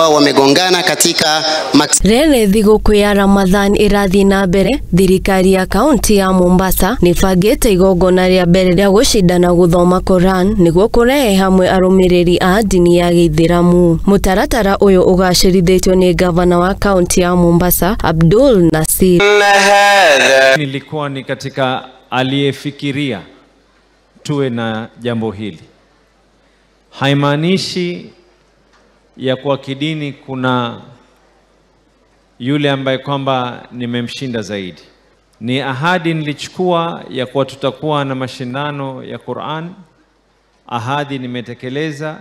ambao wamegongana katika Rĩrĩ thigũkũ ya Ramadhan ĩrathiĩ na mbere, thirikari ya kaunti ya Mombasa nĩbangĩte igongona rĩa mbere rĩa gũcindana gũthoma Koran nĩguo kũrehe hamwe arũmĩrĩri a ndini ya Gĩithĩramu. Mũtaratara ũyũ ũgacĩrithĩtio nĩ gavana wa kaunti ya Mombasa Abdul Nasir. Nilikuwa ni katika aliyefikiria tuwe na jambo hili. Haimaanishi ya kuwa kidini kuna yule ambaye kwamba nimemshinda zaidi. Ni ahadi nilichukua ya kuwa tutakuwa na mashindano ya Qur'an. Ahadi nimetekeleza,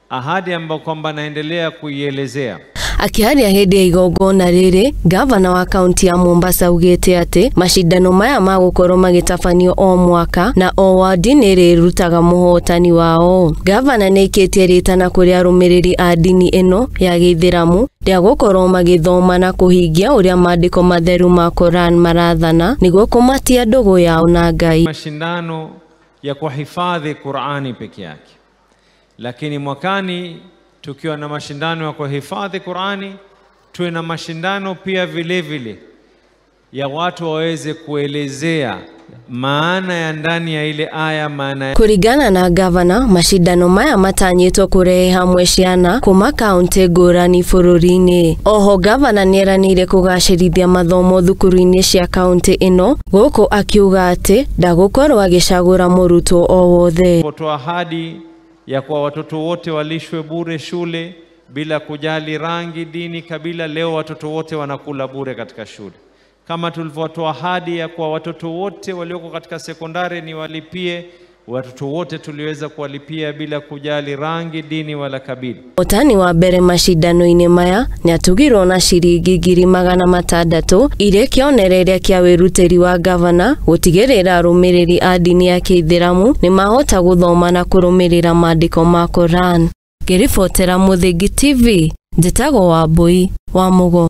ahadi ambayo kwamba naendelea kuielezea. Akĩaria hĩndĩ ya igongona rĩrĩ, gavana wa kaunti ya Mombasa augĩte atĩ macindano maya magũkorwo magĩtabanio o mwaka na o wadi nĩrĩrutaga mũhotani wao. Gavana nĩaikĩtie rĩtana kũrĩ arũmĩrĩri a ndini ĩno ya Gĩithĩramu rĩa gũkorwo magĩthoma na kũhingia ũrĩa maandĩko matheru ma Koran marathana nĩguo kũmatia ndũgũ yao na Ngai. Mashindano ya kuhifadhi Qur'ani peke yake, lakini mwakani tukiwa na mashindano ya kuhifadhi Qur'ani, tuwe na mashindano pia vile vile ya watu waweze kuelezea maana ya ndani ya ile aya, maana ya Kũringana na gavana, macindano maya matanyĩtwo kũrehe hamwe ciana kuma kaunti ngũrani bũrũri-inĩ. Oho gavana nĩeranĩire kũgacĩrithia mathomo thukuru-inĩ cia kaunti ĩno, gũkũ akiuga atĩ ndagũkorwo agĩcagũra mũrutwo o wothe. Kutoa ahadi ya kuwa watoto wote walishwe bure shule bila kujali rangi, dini, kabila. Leo watoto wote wanakula bure katika shule. Kama tulivyotoa ahadi ya kuwa watoto wote walioko katika sekondari ni walipie, watoto wote tuliweza kuwalipia bila kujali rangi, dini wala kabila. Mũhotani wa mbere macindano-inĩ maya nĩatugirwo na ciringi 600,000 irĩ kĩonereria kĩa wĩrutĩri wa gavana gũtigĩrĩra arũmĩrĩri a ndini ya Kĩithĩramu nĩmahota gũthoma na kũrũmĩrĩra maandĩko ma Koran. Ngĩribotera Mũthingi TV, njĩtagwo Wambui wa Mũgo.